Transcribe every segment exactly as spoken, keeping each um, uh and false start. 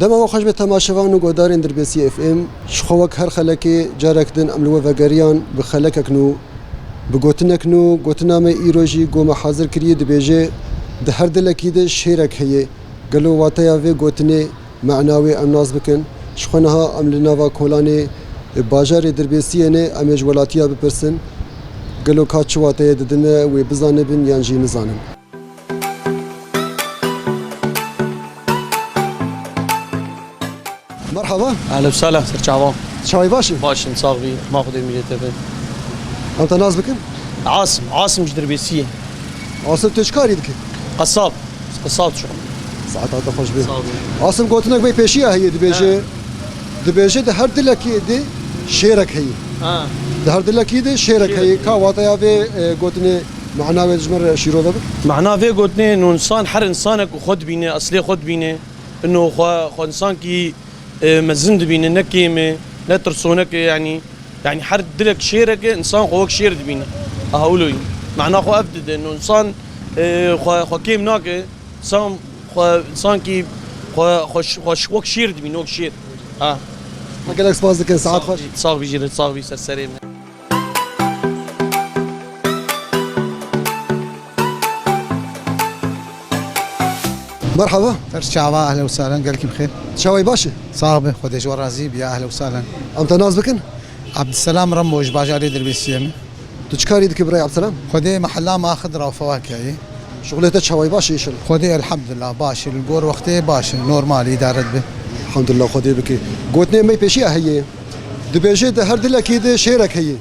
Dema we xweş be temaşevan û guhdarên Dirbêsiyê F M. Ji xwe wek her xelekê carek din em li we vegeriyan bi xelekek nû, bi gotinek nû. Gotina me îro jî ku me hazir kiriye dibêje, di her dilekî de şêrek heye. Gelo wateya vê gotinê, mana wê em nas bikin? Ji xwe niha em li nava kolanê bajarê Dirbêsiyê ne, em ê ji welatiya bipirsin, gelo ka çi wateye didine, wê bizanibin yan jî nizanin. Merhaba. Ehlen û sehlen, ser çava. Çawî baş e? Baş in, sax bî. Ma Xwedê mîrê te be. Em te nas bikin? Asim, Asim ji Dirbêsiyê. Asim, tu çi karî dikî? Qesab. Qesab çû. Saeta te xweş be. Sax bî. Asim, gotinek me pêşiya heye, dibêje, Ha. dibêje di her dilekê de şêrek heye. Ha. Di her dilekî de şêrek Şêrek heye. heye. Ka wateya vê, e, gotinê, mana wê ji me re şîrove bik? Mana vê gotinê, nu insan, her insanek xwe dibîne, eslê xwe dibîne. Ino xwe, xwe insankî, e, mezin dibîne, ne kêm e, ne tirsonek e, yanî, yanî her dilek şêrek e, insan xwe wek şêr dibîne. Aha, wilo ye. Mana xwe ev dide. Ino insan, e, xwe, xwe kêm nake, insan xwe, insankî xwe, xwe, xwe wek şêr dibîne, wek şêr. Ha. Me gelek spas dikin, saet xweş. Sax bî, sax bî, jî sax bî, ser serê me. Merhaba. Ser çava, ehlen û sehlen, gelkî bi xêr. Çawî baş e? Sax be, Xwedê ji we razî biya, ehlen û sehlen. Em te nas bikin? Abdulselam Remo, ji bajarê Dirbêsiyê me. Tu çi karî dikî birayê Abdulselam? Xwedê mehella me Xidra û Fewakiyayê. Şixulê te çawî baş e înşallah? Xwedê elhamdulillah baş e, li gor wextê baş e, normal îdare dibe. Elhamdulillah, Xwedê bike. Gotinê me pêşiya heye. Dibêje di her dilekî de şêrek heye.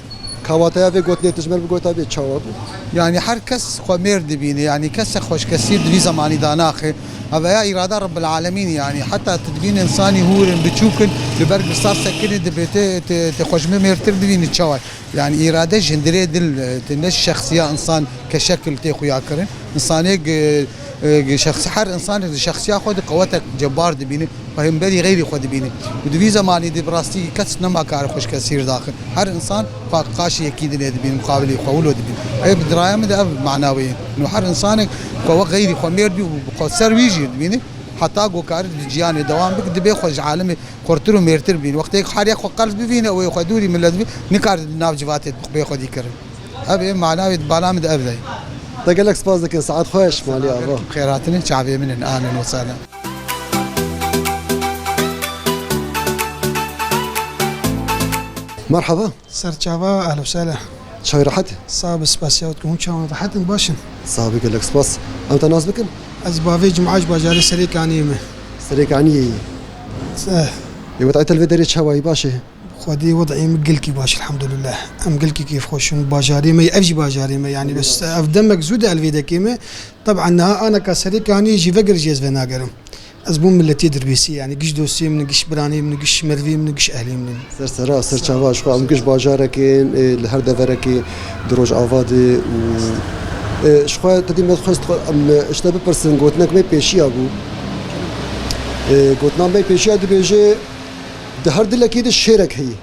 Ka wateya vê gotinê tu ji me re bigota bê çawa bû? Yanî her kes xwe mêr dibîne, yanî kesek xweşkesîr di vî zemanî danaxe. Ev ya îrada Rebbil Alemîn, yanî heta tu dibîne însanî hûr in, biçûk in, li ber girsar sekinî dibê te, te, te xwe ji me mêrtir dibînî çawa? Yanî îrade ji hundirê dil, e, te ne şexsiya însan ke şekil tê xuya kirin. Însanê gi, e, gi şexsi, her însanê di şexsiya xwe de qewetek cebbar dibîne. Xwe hemberî xeyrî xwe dibîne. Û di vî zemanî de bi rastî kes nema kare xweşkesîr daxin. Her însan xwe qaşî yekî dinê dibîne, muqabilî xwe wilo dibîne. Ê bi diraya min de ev mana wê ye. Ino her însanek xwe wek xeyrî xwe mêr dibî û xwe ser wî jî dibîne. Heta ku kare di ciyanê dewam bike, dibê xwe ji alemê xurtir û mêrtir bibîne. Wextê ku her yek xwe qels bivîne, wê xwe dûrî milet bî, nikare di nav civatê de bê xwedî kirin. Ev ê mana wê di bala min de ev de ye. Te gelek spas dikin, saet xweş, malê ava. Xêr hatine, çavê min in, ahlen û sehlen. Merhaba. Ser çava, ehlen û sehlen. Çay rehet? Sağ be, spasiya wê dikim. Hûn çawan, rehet in, baş in? Sağ be, gelek spas. Em te nas bikin? Ez Bavê Cuma ji bajarê Serêkaniyê me. Serêkaniyê yî? Eh. Ê, wed'ê te li vê derê çawa yî, baş e? Xwedê wed'ê min gelkî baş, elhamdulillah. Em gelkî kêfxweş in, bajarê me, ev jî bajarê me, yanî bes ev demek zû de li vê dekê me. Teb'an niha aneka Serêkaniyê jî veger jî ez venagerim. Ez bûm miletê Dirbêsiyê, yanî giş dostê min in, giş biranê min in, giş merivê min in, giş ehlê min in. Ser sera, ser çava, ji xwe em giş bajarekê, e, li her deverekê di Rojava de û, e, ji xwe te dî me xwest xwe em, e, ji te bipirsin, gotinek me pêşiya bû. E, gotina me pêşiya dibêje, di her dilekê de şêrek heye.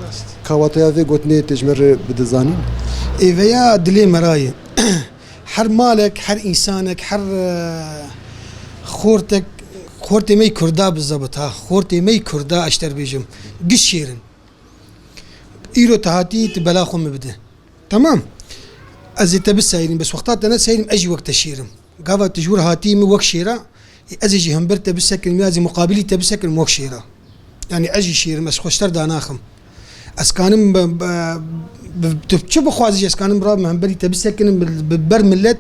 Rast. Ka wateya vê gotinê tê ji me re bide zanîn? Ê veya dilê me ra ye. Her malek, her însanek, her, e, xortek, xortê me yî Kurda bi zebit ha, xortê me yî Kurda, ez ji te re bêjim, giş şêr in. Îro tu hatî, tu bela xwe min bide. Temam. Ez ê te biseyirîm, bes wexta te neseyirîm, ez jî wek te şêr im. Gava tu ji wir hatî min wek şêra, ê ez ê jî hember te bisekinim, ya ez ê muqabilî te bisekinim wek şêra. Yanî ez jî şêr im, ez xweşter danaxim. Ez kanim bi, bi, bi, tu çi bixwazî jî ez kanim rabim hemberî te bisekinim, bi, bi ber milet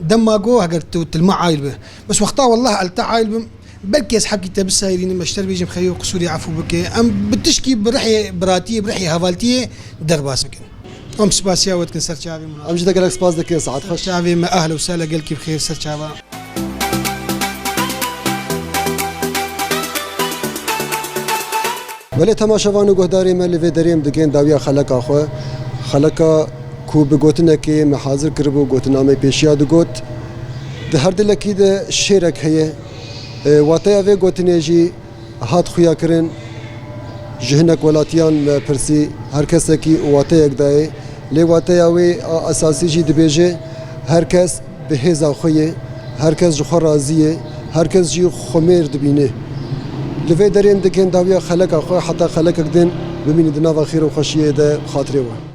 dema go heger tu tilma ayl bi. Bes wexta wellah el te ayl bim, belkî ez hekî te biseyirînim, ez ji te re bêjim xeyr û qisûrê efû bike. Em bi tişkî bi rihê biratiyê, bi rihê hevaltiyê derbas bikin. Em spasiya we dikin ser çavê min. Em jî te gelek spas dikin, saet xweş. Ser çavê me, ehlen û sehlen, gelkî bi xêr, ser çava. Belê temaşevan û guhdarê me, li vê derê em digên dawiya xeleka xwe. Xeleka ku bi gotinekê me hazir kiribû, gotina me pêşiya digot, di her dilekî de şêrek heye. E, wateya vê gotinê jî hat xuya kirin, ji hinek welatiyan me pirsî, her kesekî wateyek dayê. Lê wateya wê a esasî jî dibêje, her kes bi hêza xwe ye, her kes ji xwe razî ye, her kes jî xwe mêr dibîne. Li vê derê em dikin dawiya xeleka xwe heta xelekek din bimînin di nava xêr û xweşiyê de bi xatirê we.